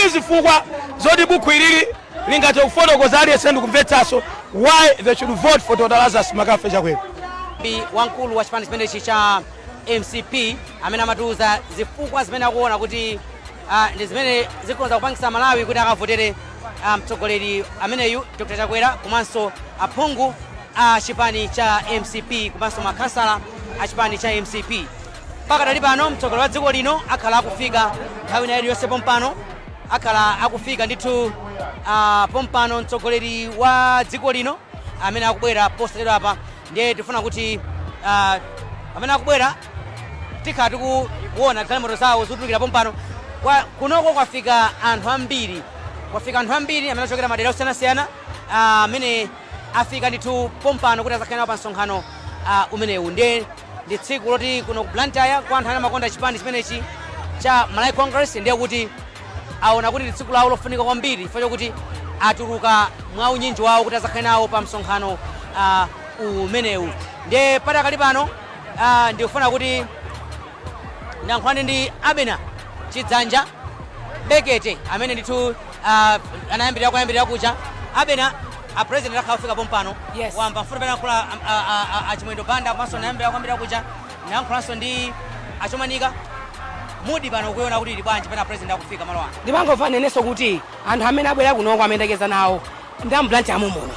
Ndi zifukwa zoti bukhu ilili lingathe kufotokoza aliyense ndikumvetsanso why they should vote for Dr. Lazarus McCarthy Chakwera. Wamkulu wa chipani chimenechi cha MCP amene amatiuza zifukwa zimene akuona kuti ndi zimene zikhoza kupangisa Malawi kuti akavotere mtsogoleri ameneyu Dr. Chakwera, komanso aphungu a chipani cha MCP komanso makhansala a chipani cha MCP. Pakadali pano mtsogoleri wa dziko lino akhala akufika nthawi ina iliyonse pompano, akhala akufika ndithu pompano mtsogoleri wa dziko lino amene akubwera posachedwa apa. Ndiye tifuna kuti pamene akubwera tikhala tikuona galimoto zawo zikutulukira pompano. Kunoko kwafika anthu ambiri, kwafika anthu ambiri amene achokera madera osiyanasiyana amene afika ndithu pompano kuti azakhale nawo pa msonkhano umenewu. Ndiye ndi tsiku loti kuno ku Blantyre, kwa anthu amene amakonda chipani chimenechi cha Malawi Congress, ndiye kuti aona kuti ndi tsiku lawo lofunika kwambiri chifukwa chokuti atuluka mwa unyinji wawo kuti azakhale nawo pa msonkhano umenewu. Ndiye padakali pano ndikufuna kuti ndiyankhulane ndi Abena Chidzanja Bekete amene ndithu anayambirira kuyambirira kucha. Abena, a president akhala kufika pompano. Yes. Wamba mfundo pene ayankhula a Chimwendo Banda, komanso anayambirira kuyambirira kucha, nayankhulanso ndi achomanika mudi pano kuiona kuti ili bwanji pena president akufika malo ano? Ndimangomva nenenso kuti anthu amene abwera kunoko amendekeza nawo ndi a m'Blantyre muno.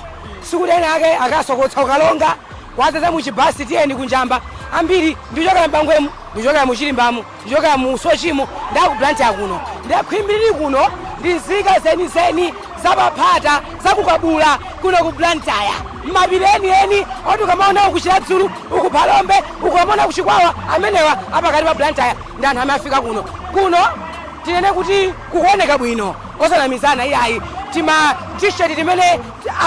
Sikuti ena ake akasokotsa ukalonga kwadzadza muchibasi tiyeni kunjamba. Ambiri ndichokera m'Bangwemu, ndichokera muchilimbamu, ndichokera mu Sochimo, ndaku Blantyre kuno. Ndikhwimbiriri kuno ndi nzika zenizeni zapaphata zakukabula kuno ku Blantyre, mmapiri enieni oti ukamaona uku Chiradzulu, uku Phalombe, ukamaona kuchikwawa, amenewa apakati pa Blantyre ndi anthu amene afika kuno. Kuno tinene kuti kukuoneka bwino, osanamizana iyayi. Tima T-shirt timene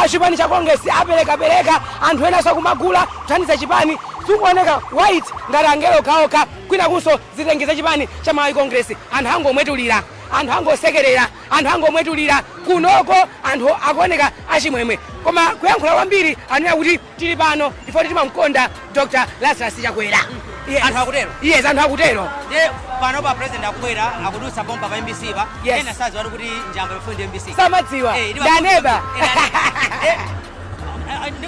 achipani cha Congress aperekapereka, anthu ena sakumagula kuthandiza chipani, zikuoneka white ngati angelo okhaokha. Kwinakunso zitenge za chipani cha Malawi Congress, anthu angomwetulira, anthu angosekerera, anthu angomwetulira. Kunoko anthu akuoneka achimwemwe, koma kuyankhula kwambiri anena kuti tili pano ifo timamkonda Dr. Lazarus Chakwera. Yes. Anthu akutero? Yes, anthu akutero. Ndiye pano pa president akubwera, akudutsa pompa pa MBC pa. Yes. Ena sadziwa kuti njamba ifundi ndi MBC. Samadziwa. Eh, ndaneba.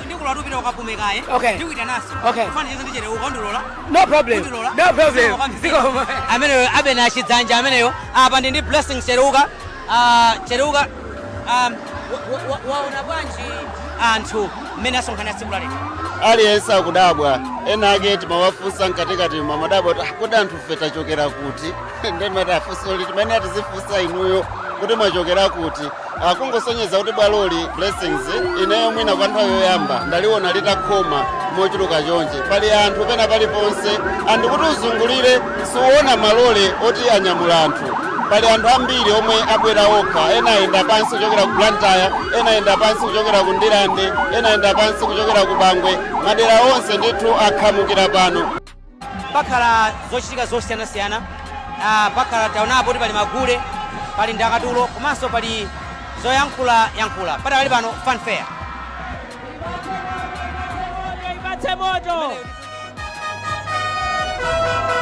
Ndikulola tupita ukapume kaye. Okay. Ndikuitananso. Okay. Kufana chizo ndichere ukandilola. No problem. Kundilola? No problem. Zikomo. Ameneyo Abena Chidzanja ameneyo. Apa ndi Blessing Cheruka. Cheruka, waona bwanji anthu mmene asonkhana tsiku la lero? Aliyense akudabwa. Ena ake timawafunsa mkatikati mamadabwa kuti, "Ah, kodi anthu fe tachokera kuti?" Ndimati afunsoli timene atizifunsa inuyo kuti mwachokera kuti. Akungosonyeza kuti bwaloli, Blessings, ineyo mwina kwa nthawi yoyamba ndaliona litakhoma mochuluka chonje. Pali anthu pena paliponse, andikuti uzungulire siuona malole oti anyamula anthu. Pali anthu ambiri omwe abwera okha. Ena ayenda pansi kuchokera ku Blantyre, ena ayenda pansi kuchokera ku Ndirande, ena ayenda pansi kuchokera ku Bangwe. Madera onse ndithu akhamukira pano. Pakhala zochitika zosiyanasiyana. Pakhala, taonapo kuti pali magule, pali ndakatulo, komanso pali zoyankhula yankhula. Padakali pano fanfare. Ipatse moto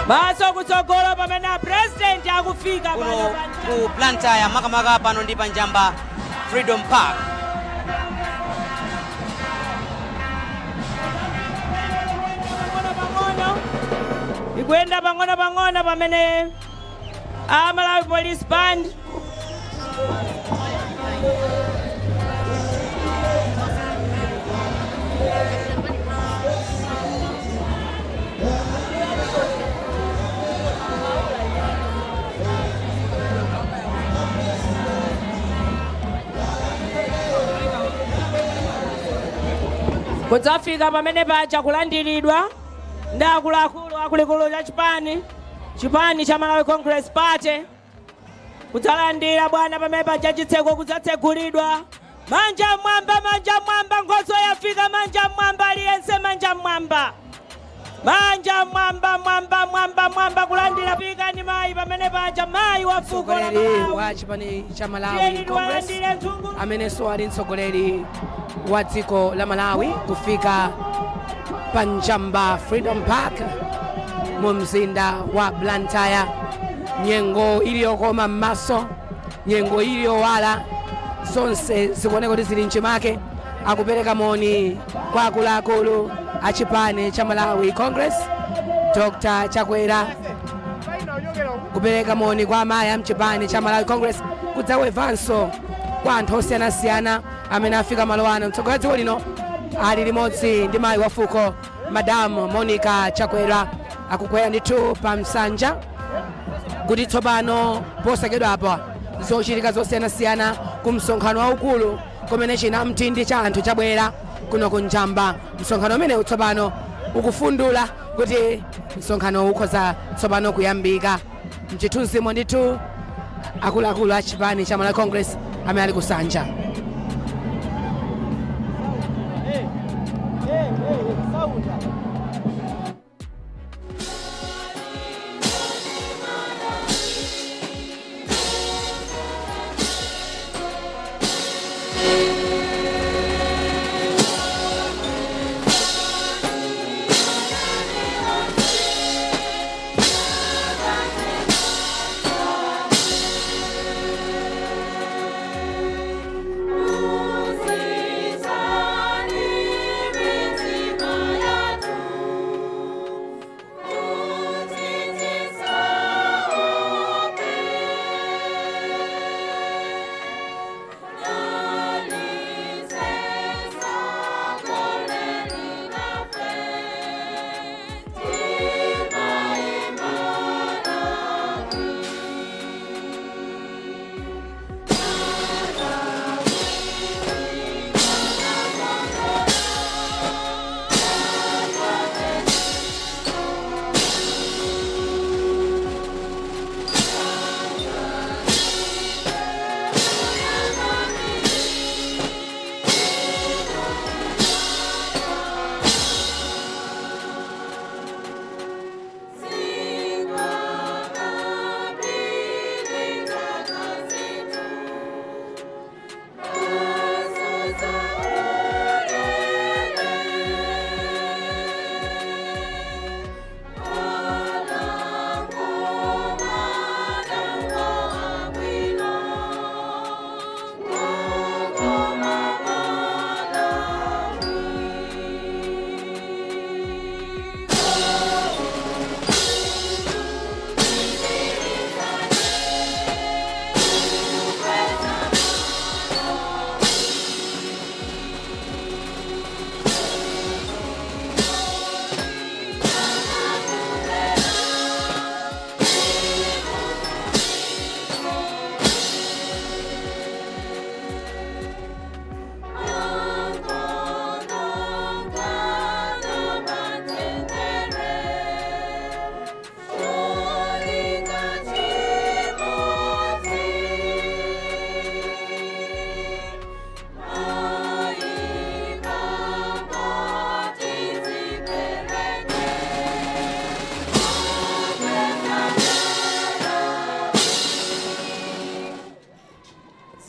maso kutsogolo pamene a president akufika kuno pano pa ku Blantyre, makamaka pano ndi pa Njamba Freedom Park. Pang'ono pang'ono ikuyenda, pang'ono pang'ono, pamene a Malawi Police Band kudzafika pamene paja kulandiridwa ndi akuluakulu akuluakulu cha chipani cha Malawi Congress Party, kudzalandira bwana pamene paja chitseko kudzatsegulidwa. Manja mwamba, manja mwamba, nkhoso yafika. Manja mwamba, aliyense manja mwamba, manja mwamba, mwamba, mwamba, mwamba, kulandira. Fikani mayi pamene paja, mayi wa fuko la Mtsogoleri Malawi. wa chipani cha Malawi Tiyeni Congress tiwalandire mzungu amenenso ali mtsogoleri wa dziko la Malawi kufika pa Njamba Freedom Park mu mzinda wa Blantyre, nyengo iliyokoma m'maso. Nyengo ili yowala, zonse zikuoneka kuti zili mchimake. Akupereka moni kwa akuluakulu a chipani cha Malawi Congress, Dr Chakwera, kupereka moni kwa amayi a mchipani cha Malawi Congress, kudzawevanso kwa anthu osiyanasiyana amene afika malo ano. Mtsogoleri wa dziko lino ali limodzi ndi mayi wa fuko, Madam Monica Chakwera, akukwera ndithu pa msanja kuti tsopano posachedwapa zochitika zosiyanasiyana ku msonkhano waukulu kumene china mtindi cha anthu chabwera kuno ku Njamba. Msonkhano umenewu tsopano ukufundula kuti msonkhano ukhoza tsopano kuyambika. Mchithunzimo ndithu akuluakulu a chipani cha Malawi Congress amene ali kusanja.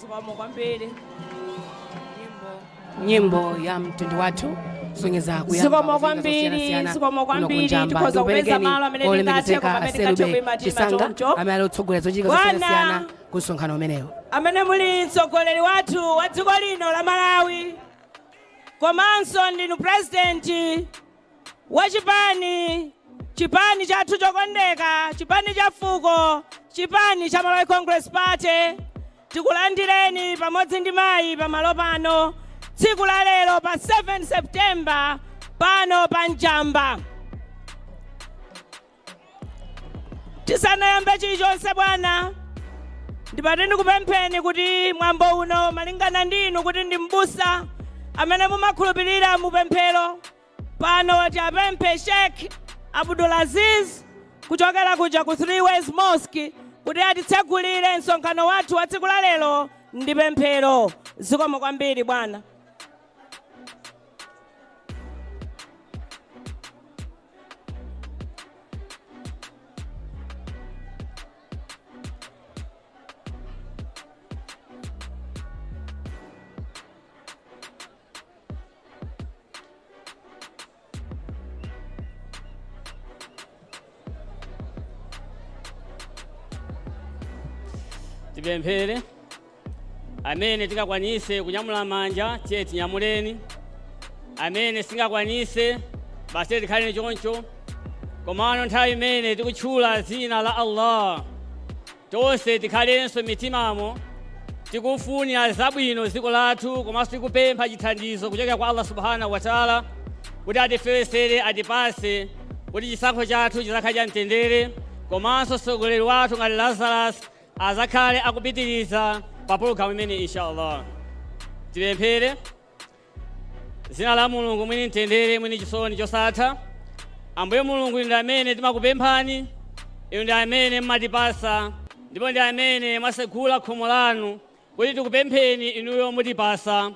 Zikomo kwambiri. Nyimbo ya mtundu wathu sonyeza Zikomo kwambiri, zikomo kwambiri. Tikhoza kupeza malo amene tingathe, koma amene tingathe kuyima tima Chisanga choncho. amene ali otsogolera zochitika Bwana. zosiyanasiyana ku msonkhano umenewu. Amene muli mtsogoleri wathu wa dziko lino la Malawi, komanso ndinu president wa chipani chathu chokondeka, chipani cha fuko, chipani cha Malawi Congress Party, tikulandireni pamodzi ndi mayi pamalo pano tsiku la lero pa 7 September pano pa Njamba. Tisanayambe chilichonse, bwana, ndipati ndikupempheni kuti mwambo uno, malingana ndinu kuti ndi mbusa amene mumakhulupirira mupemphero, pano tiapemphe Sheikh Abdulaziz kuchokera kuja ku Three Ways Mosque kuti atitsegulire msonkhano wathu wa tsiku la lero ndi pemphero. Zikomo kwambiri, bwana. Tipemphere. Amene tingakwanise kunyamula manja, tiye tinyamuleni. Amene singakwanise, basi tikhaleni choncho. Komano nthawi imene tikutchula dzina la Allah, tonse tikhalenso mitimamo tikufunira zabwino dziko lathu, komanso tikupempha chithandizo kuchokera kwa Allah subhanahu wa taala kuti atifewesere, atipase kuti chisankho chathu chizakhale cha mtendere, komanso mtsogoleri wathu ngati Lazarus azakhale akupitiriza pa pologalamu imene, inshallah. Tipemphere. Zina la Mulungu mwini mtendere, mwini chisoni chosatha. Ambuye Mulungu, ndi amene timakupemphani inu, ndi amene mmatipasa, ndipo ndi amene mwasegula khomo lanu kuti tikupempheni inuyo, mutipasa.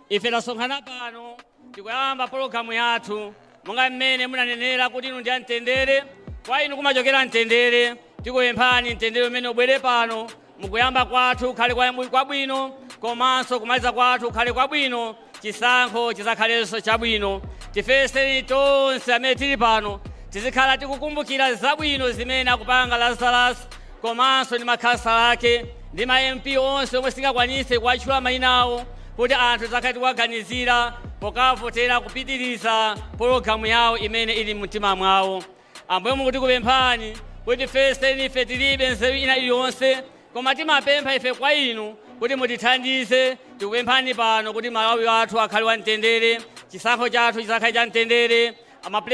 Ife tasonkhana pano, tikuyamba pologalamu yathu monga mmene munanenera kuti inu ndi amtendere, kwa inu kumachokera mtendere. Tikupemphani mtendere umene ubwere pano, mukuyamba kwathu kukhale kwabwino, komanso kumaliza kwathu kukhale kwabwino, chisankho chizakhalenso chabwino. Tifeseni tonse amene tili pano, tizikhala tikukumbukira zabwino zimene akupanga Lazarus, komanso ndi makhansala ake ndi ma MP onse omwe singakwanise kuwatchula mayina awo, kuti anthu tizakhale tikuwaganizira pokavotera kupitiriza pologalamu yawo imene ili mumtima mwawo. Ambuye Mulungu, tikupemphani kuti tifeseni. Ife tilibe nzeru ina iliyonse, koma timapempha ife kwa inu kuti mutithandize. Tikupemphani pano kuti Malawi wathu akhale wamtendere, chisankho chathu chizakhale cha mtendere,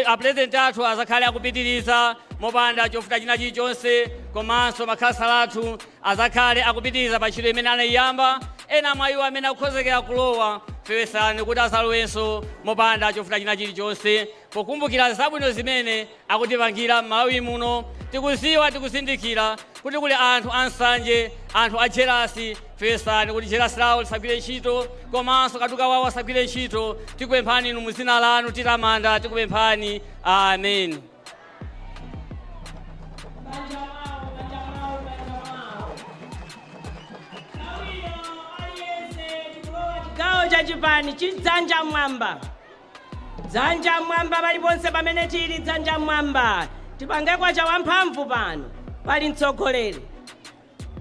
apurezidenti athu azakhale akupitiriza mopanda chofuta china chilichonse, komanso makhansala athu azakhale akupitiriza pa ntchito imene anayiyamba. Ena mwa iwo amene akukhozekera kulowa, fewesani kuti azalowenso mopanda chofuta china chilichonse, pokumbukira zabwino zimene akutipangira m'Malawi muno. Tikuziwa, tikuzindikira kuti kuli anthu ansanje, anthu a jealous. Fewesani kuti jealous lawo lisagwire ntchito, komanso kaduka wawo asagwire ntchito. Tikupemphani inu muzina lanu, titamanda, tikupemphani. Amen. Manja mwawo, manja mwawo, manja mwawo. Awiro aliyense, tikulowa chigawo cha chipani. Chidzanja mwamba, dzanja mwamba, paliponse pamene tili, dzanja mwamba. Tipange kwacha wamphamvu pano pali mtsogoleri.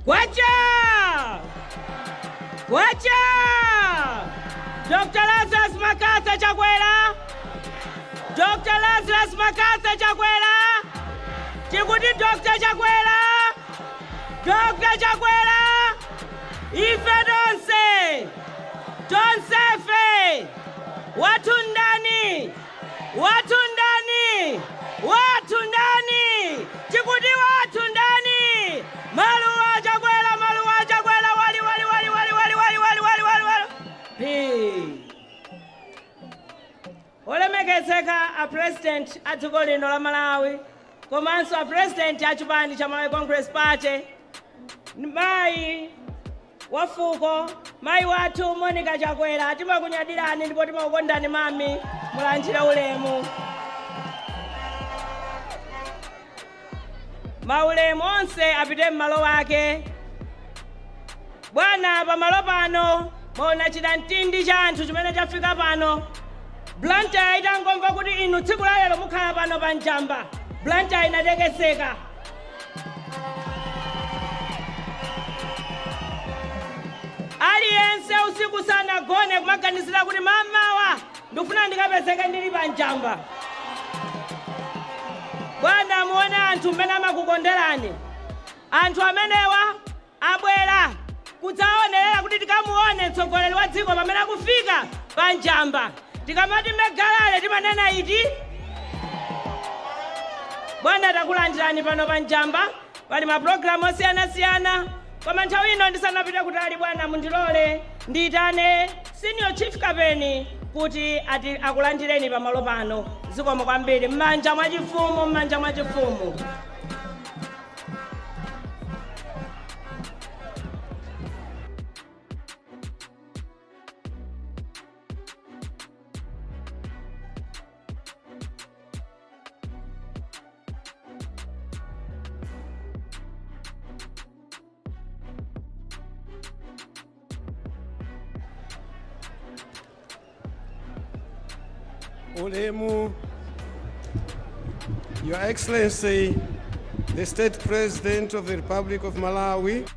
Kwacha, kwacha! Dr Lazarus McCarthy Chakwera, Dr Lazarus McCarthy Chakwera. Tikuti Dr Chakwera, Dr Chakwera. Ife tonse, tonsefe, wathu ndani? Wathu ndani? Wathu ndani? Tikuti wathu ndani? Maluwa Chakwera, maluwa Chakwera. Wali wali wali wali wali wali wali wali wali wali. P Olemekezeka a President a dziko lino la Malawi, komanso a President a chipani cha Malawi Congress Party, mayi wa fuko, mayi wathu Monica Chakwera, timakunyadirani ndipo timakukondani mami, mulandire ulemu. Maulemu onse apite m'malo wake. Bwana, pamalo pano mwaona chidamtindi cha anthu chimene chafika pano. Blantyre itangomva kuti inu tsiku la lero mukhala pano pa Njamba, Blantyre inatekeseka. Aliyense usiku sanagone kumaganizira kuti mamawa ndikufuna ndikapezeke ndili pa Njamba. Bwana, muone anthu mmene amakukonderani. Anthu amenewa abwera kudzaonerera kuti tikamuone mtsogoleri wa dziko pamene akufika pa Njamba. Tikamati mega rally, timanena iti? Bwana, takulandirani pano pa Njamba. Pali mapulogalamu osiyanasiyana, koma nthawi ino ndisanapite kutali, bwana, mundilole ndiyitane Senior Chief Kapeni kuti ati akulandireni pamalo pano. Zikomo kwambiri. M'manja mwachifumu, m'manja mwachifumu. Ulemu, Your Excellency, the State President of the Republic of Malawi,